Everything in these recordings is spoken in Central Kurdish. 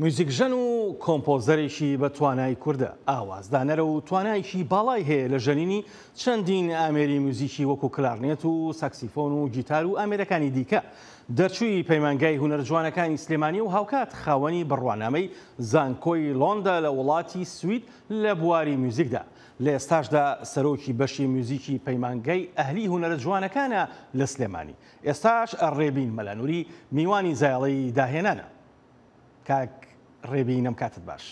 میوزیکژەن و کۆمپۆزەرێکی بە توانای کوردە، ئاوازدانەرە و توانایەکی باڵای هەیە لە ژەنینی چەندین ئامێری میوزیکی وەکو کلارنێت و ساکسیفۆن و گیتار و ئامێرەکانی دیکە. دەرچووی پەیمانگای هونەرە جوانەکانی سلێمانییە و هاوکات خاوەنی بڕوانامەی زانکۆی لۆندە لە وڵاتی سوید لە بواری میوزیکدا. لە ئێستاشدا سەرۆکی بەشی میوزیکی پەیمانگای ئەهلی هونەرە جوانەکانە لە سلێمانی. ئێستاش ڕێبین مەلا نوری میوانی زایەڵەی داهێنانە. کاک ڕێبین ئەم کاتت باش.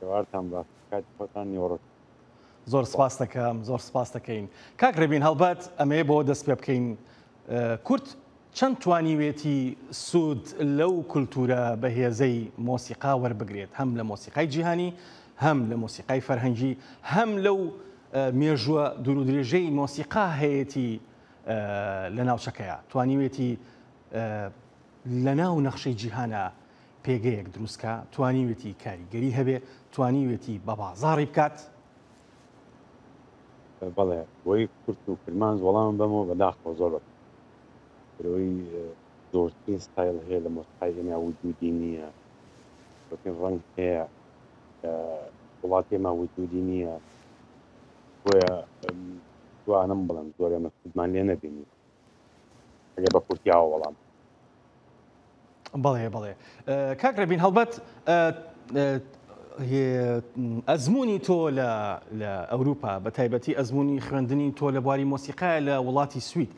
ئێوارتان باش کاتی خۆتان نیوەڕۆ. زۆر سپاس دەکەم زۆر سپاس دەکەین کاک ڕێبین هەڵبەت ئەمەیە بۆ دەست پێ بکەین کورد چەند توانیوێتی سوود لەو کولتوورە بەهێزەی مۆسیقا وەربگرێت هەم لە مۆسیقای جیهانی هەم لە مۆسیقای فەرهەنگی هەم لەو مێژووە دوورودرێژەی مۆسیقا هەیەتی لە ناوچەکەیا توانیوێتی لە ناو نەخشەی جیهانە پێگەیەک دروستکە توانیوێتی کاریگەری هەبێ توانیوێتی بە بازاڕی بکات. بەڵێ بۆی کورت و کرمانج وەڵام بەمەوە بەداخەوە زۆر بە برەوەی زۆرترین ستایل هەیە لە مۆسیقای ئێمە وجودی نییە زۆرترین ڕەنگ هەیە لە وڵاتی ئێمە وجودی نییە بۆیە توانم بڵێم زۆر ئێمە سوودمان لێ نەبینی ئەگەر بە کورتیاوە وەڵام. بەڵێ بەڵێ کاک ڕێبین هەڵبەت ئەزمموی تۆ لە ئەوروپا بە تایبەتی ئەزمموی خوێندنی تۆ لە بواری مۆسیقای لە وڵاتی سوید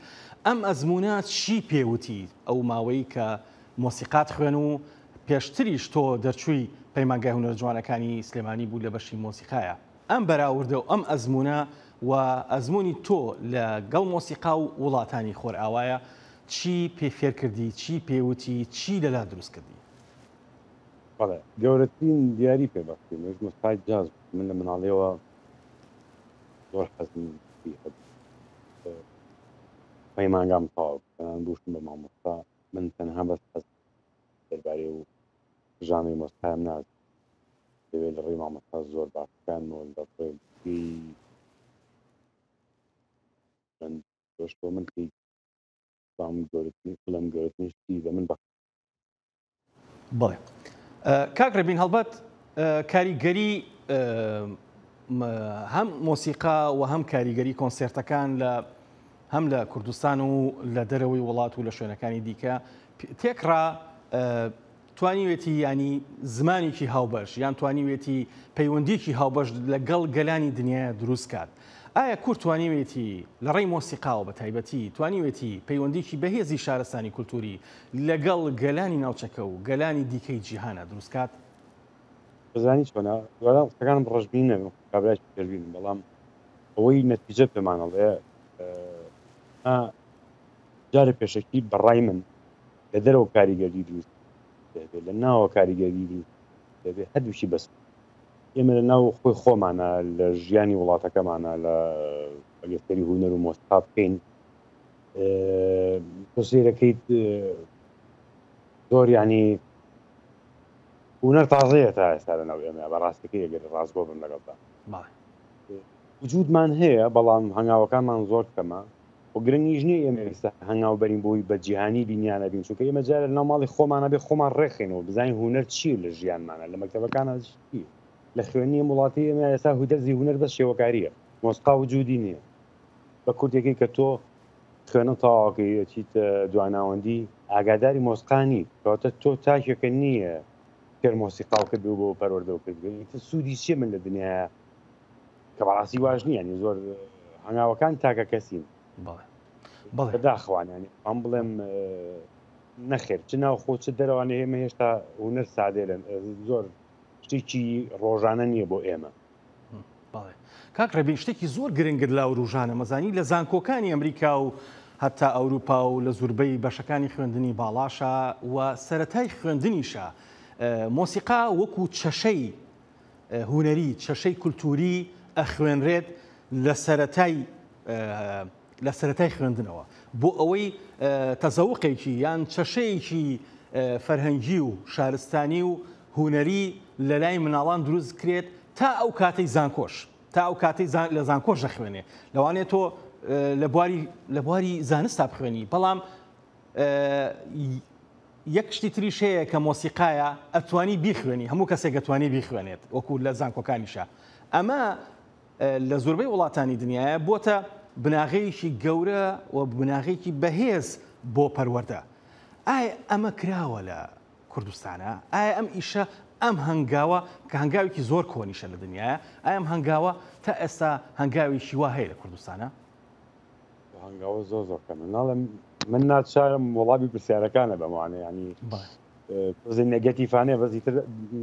ئەم ئەزمونە چی پێوتی ئەو ماوەی کە مۆسیقات خوێن و پێشتریش تۆ دەرچووی پەیمانگای هونەرە جوانەکانی سلێمانی بوو لە بەشی مۆسیقایە ئەم بەراوردە و ئەم ئەزموونە و ئەزموونی تۆ لە گەڵ مۆسیقا و وڵاتانی خۆرئاوایە چی پێ فێر کردی، چی پێ وتی، چی لە لا دروست کردی؟ بەڵێ، گەورەترین دیاری پێ بەخشیم ئەویش مۆسیقای جاز بوو. من لە مناڵیەوە زۆر حەزم پێی هەبوو. پەیمانگام تەواو کرد، تەنانەت بووشم بە مامۆستا من تەنها بەس حەزم دەربارەی و ژانری مۆسیقایم نازانم. دەوێت لە ڕێی مامۆستا زۆر باشەکانمەوە لە ڕێگەی بۆ من پێی بام گەورەترین بڵێم گەورەترین شتی بە من بەخشی. بەڵێ کاک ڕێبین هەڵبەت کاریگەری هەم مۆسیقا و هەم کاریگەری کۆنسێرتەکان لە هەم لە کوردستان و لە دەرەوەی وڵات و لە شوێنەکانی دیکە تێکڕا توانیوێتی یانی زمانێکی هاوبەش یان توانیوێتی پەیوەندیەکی هاوبەش لە گەڵ گەلانی دنیایا دروست کات؟ ئایا کورد توانیوێتی لە ڕێی مۆسیقاوە بە تایبەتی توانیوێتی پەیوەندیکی بەهێزی شارستانی کولتوری لە گەڵ گەلانی ناوچەکە و گەلانی دیکەی جیهانا دروست کات؟ دەزانی چۆنە دوارە قسەکانم ڕەشبین نەبن کابرایەکی خێربینم بەڵام ئەوەی نەتیجە پێمان ئەڵێ ئا جارێ پێشەکی بەڕای من لە دەرەوە کاریگەری دروست دەبێت لە ناوە کاریگەری دروست دەبێت هەردووکی بەس ئێمە لە ناو خۆی خۆمانە لە ژیانی وڵاتەکەمانە لە ئەگەر سەیری هونەر و مۆسیقا بکەین تۆ سەیرەکەیت زۆر یعنی هونەر تازەیە تا ئێستا لە ناو ئێمە بەڕاستەکەی ئەگەر ڕاستگۆ بم لەگەڵدا وجودمان هەیە بەڵام هەنگاوەکانمان زۆر کەمە و گرنگیش نییە ئێمە ئێستا هەنگاو بەرین بۆی بە جیهانی بین یان نەبین چونکە ئێمە جارێ لەناو ماڵی خۆمانە بێ خۆمان ڕێکخەینەوە بزانین هونەر چییە لە ژیانمانە لە مەکتەبەکانە چییە لە خوێندنی ئەم وڵاتی ئێمە ئێستا هودەرزی هونەر بەس شێوەکارییە مۆسقا وجودی نییە بە کورتێکی کە تۆ خوێنە تەواوەکەی ئەچیتە دواناوەندی ئاگاداری مۆسقا نیت کەواتە تۆ تاکێکە نییە فێر مۆسیقاو کردو بۆ پەروەردەو کردبێ ئیتر سوودی چییە من لە دنیایا کە بەڕاستی واش نییە یانی زۆر هەنگاوەکان تاکە کەسین بەڵێ بەڵێ بەداخەوان یانی ئەم بڵێم نەخێر چ ناوخۆ چ دەرەوانە ئێمە هێشتا هونەر سادێ لە زۆر شتێکی ڕۆژانە نییە بۆ ئێمە بەڵێ کاک ڕێبین شتێکی زۆر گرنگت لا وروژانە مەزانی لە زانکۆکانی ئەمریکا و هەتا ئەوروپا و لە زوربەی بەشەکانی خوێندنی باڵاشا و سەتای خوێندنیشە مۆسیقا وەکو چەشەی هونەری، چەشەی کولتووری ئەخوێنرێت لە سەرەتای لە سەرەتای خوێندنەوە بۆ ئەوەی تەزەوقێکی یان چەشەیەکی فەرهەنگی و شارستانی و هونەری لە لای مناڵان دروست کرێت تا ئەو کاتەی زانکۆش تا ئەو کاتەی لە زانکۆش دەخوێنێ لەوانەیە تۆ لە بواری لە بواری زانستا بخوێنی بەڵام یەک شتی تریش هەیە کە مۆسیقایە ئەتوانی بیخوێنی هەموو کەسێک ئەتوانی بیخوێنێت وەکو لە زانکۆکانیشە ئەمە لە زۆربەی وڵاتانی دنیاە بۆتە بناغەیەکی گەورە و بناغەیەکی بەهێز بۆ پەروەردە ئایا ئەمە کراوە لە کوردستانە؟ ئایا ئەم ئیشە ئەم هەنگاوە کە هەنگاوێکی زۆر کۆنیشە لە دنیاە ئایا ئەم هەنگاوە تا ئێستا هەنگاوێکی وا هەیە لە کوردستانە؟ هەنگاوە زۆر زۆر کەمە ناڵێم من ناچارم وەڵامی پرسیارەکانە بەمانە ینی تۆزێ نێگەتیفانەیە بەس ئیتر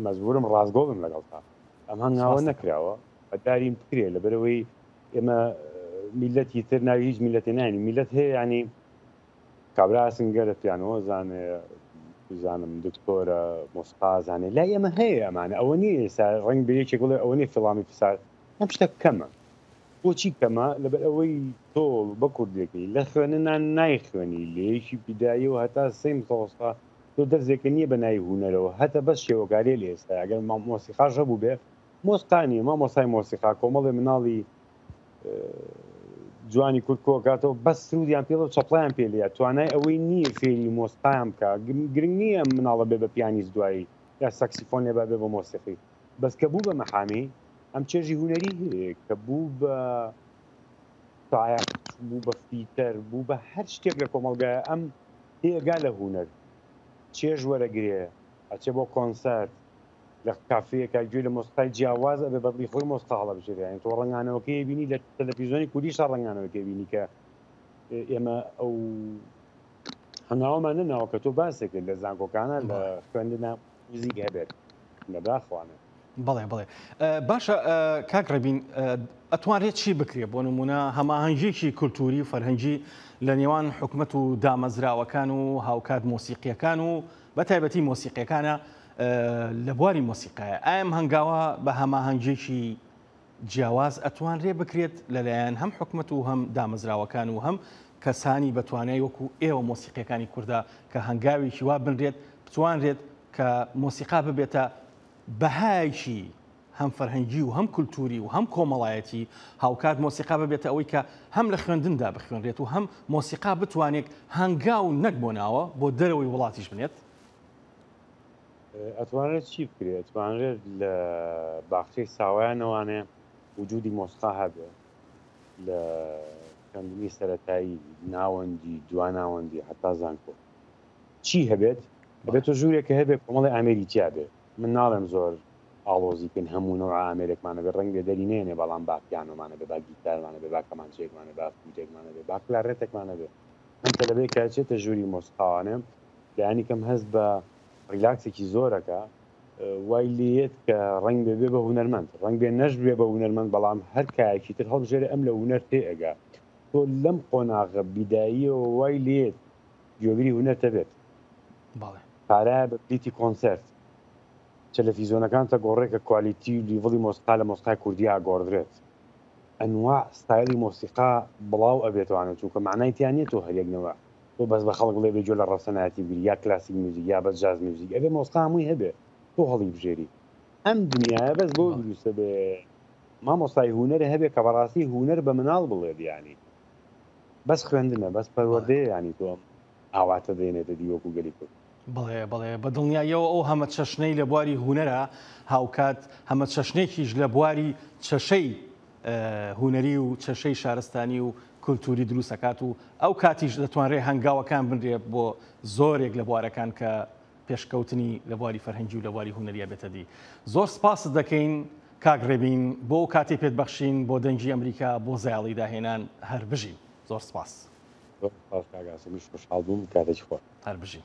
مەجبورم ڕاستگۆ بم لەگەڵتا ئەم هەنگاوە نەکراوە بەداریم بکرێ لەبەرەوەی ئێمە میلەتی تر ناوی هیچ میلەتی نانی میلەت هەیە ینی کابرا ئاسنگەرە پیانۆ زانێ زانم دکتۆرە مۆسقا زانێ لای ئێمە هەیە ئەمانە ئەوە نییە ئێستا ڕنگ بە یەکێک بڵێ ئەوە نییە فڵامی فسار ئەم شتە کەمە بۆچی کەمە؟ لەبەر ئەوەی تۆ بە کوردیەکەی لە خوێننان نایخوێنی لە یەکی بیداییەوە هەتا سێی متەوەستا تۆ دەرزێکە نییە بە ناوی هونەرەوە هەتە بەس شێوەکاریە لە ئێستا ئەگەر مۆسیقاش هەبوو بێ مۆسقا نییە مامۆستای مۆسیقا کۆمەڵێ مناڵی جوانی کورد کۆکاتەوە بەس سرودیان پێڵ و چەپڵیان پێ لێیە توانای ئەوەی نییە فێری مۆسقایان بکە گرنگ نییە مناڵە بێ بە پیانیست دوایی یا سەکسیفۆن لێ با بێ بە مۆسیقی بەس کە بوو بە مەحامی ئەم چێژی هونەری هەیە کە بوو بە سایەق بوو بە فیتەر بوو بە هەر شتێک لە کۆمەڵگای ئەم تێگا لە هونەر چێژ وەرەگرێ ئەچێ بۆ کۆنسەرت لە کافەیەکە گوێ لە مۆسیقای جیاواز ئەبێ بەدڵی خۆی مۆسیقا هەڵەبژێرێ یانی تۆ ڕەنگانەوەکەی بینی لە تەلەفیزیۆنی کوردیشا ڕەنگانەوەکەی بینی کە ئێمە ئەو هەنگاوەمان نەناوە کە تۆ باسێک کرد لە زانکۆکانە لە خوێندنە موزیک هەبێت بەداخوانە. بەڵێ بەڵێ باشە کاک ڕێبین ئەتوانرێت چی بکرێت بۆ نمونە هەماهەنگیەکی کولتوری و فەرهەنگی لە نێوان حکومەت و دامەزراوەکان و هاوکات مۆسیقیەکان و بە تایبەتی مۆسیقیەکانە لە بواری مۆسیقایە ئایا ئەم هەنگاوە بە هەماهەنگیەکی جیاواز ئەتوانرێ بکرێت لەلایەن هەم حکومەت و هەم دامەزراوەکان و هەم کەسانی بەتوانای وەکو ئێوە مۆسیقیەکانی کوردە کە هەنگاوێکی وا بنرێت بتوانرێت کە مۆسیقا ببێتە بەهایەکی هەم فەرهەنگی و هەم کولتووری و هەم کۆمەڵایەتی، هاوکات مۆسیقا ببێتە ئەوەی کە هەم لە خوێندندا بخوێنرێت و هەم مۆسیقا بتوانێت هەنگاو نەک بۆ ناوە، بۆ دەرەوەی وڵاتیش بنێت؟ ئەتوانرێت چی بکرێت؟ ئەتوانرێت لە باخچەی ساوایانەوانێ وجودی مۆسیقا هەبێ لە خوێندنی سەرەتایی، ناوەندی، دواناوەندی هەتا زانکۆ. چی هەبێت؟ ئەبێت تۆ ژوورێک کە هەبێت کۆمەڵی ئامێری تیا بێ. من ناڵێم زۆر ئاڵۆزی بکەین هەموو نەوعە ئامێرێکمان هەبێ ڕەنگ بێ دەری نەیەنێ بەڵام با پیانۆمان هەبێ با گیتارمان هەبێ با کەمانچەیەکمان هەبێ با فلوتێکمان هەبێ با کلارنێتێکمان هەبێ ئەم تەلەبەیە کە ئەچێتە ژووری مۆسیقاوانێ لایەنی کەم هەست بە ڕیلاکسێکی زۆرەکە وای لێیەت کە ڕەنگ بێ بێ بە هونەرمەند ڕەنگ بێ نەش بێ بە هونەرمەند بەڵام هەر کایەکی تر هەڵبژێرێ ئەم لە هونەر تێ ئەگا تۆ لەم قۆناغە بیداییەوە وای لێت گوێگری هونەر تەبێت بەڵێ. پارە بە بلیتی کۆنسێرت تەلەفیزۆنەکان تەگۆڕێ کە کوالیتی و لیڤڵی مۆسیقا لە مۆسیقای کوردیا ئەگۆڕدرێت ئەنواع ستایلی مۆسیقا بڵاو ئەبێتوانە چونکە مەعنای تیا نیە تۆ هەر یەک نەوع تۆ بەس بە خەڵک بڵێ بێ گوێ لە ڕەسەنایەتی بگری یا کلاسیک میوزیک یا بەس جاز میوزیک ئەبێ مۆسیقا هەمووی هەبێ تۆ هەڵیبژێری ئەم دنیایە بەس بۆ دروستە بێ مامۆستای هونەر هەبێ کە بەڕاستی هونەر بە مناڵ بڵێت یانی بەس خوێندنە بەس پەروەردەیە یانی تۆ ئەم ئاواتە دێنێتە دی وەکو گەلی کورد. بەڵێ بەڵێ بە دڵنیاییەوە ئەو هەمەچەشنەی لە بواری هونەرە هاوکات هەمەچەشنێکیش لە بواری چەشەی هونەری و چەشەی شارستانی و کولتوری دروست ئەکات و ئەو کاتیش دەتوانرێ هەنگاوەکان بنرێ بۆ زۆرێک لە بوارەکان کە پێشکەوتنی لە بواری فەرهەنگی و لە بواری هونەریە بێتە دی. زۆر سپاست دەکەین کاک ڕێبین بۆ ئەو کاتەی پێت بەخشین بۆ دەنگی ئەمریکا بۆ زایەڵی داهێنان هەر بژین. زۆر سپاس. زۆر سپاس کاک ئاسۆ منیش خۆشحاڵ بووم کاتێکی خۆش. هەر بژین.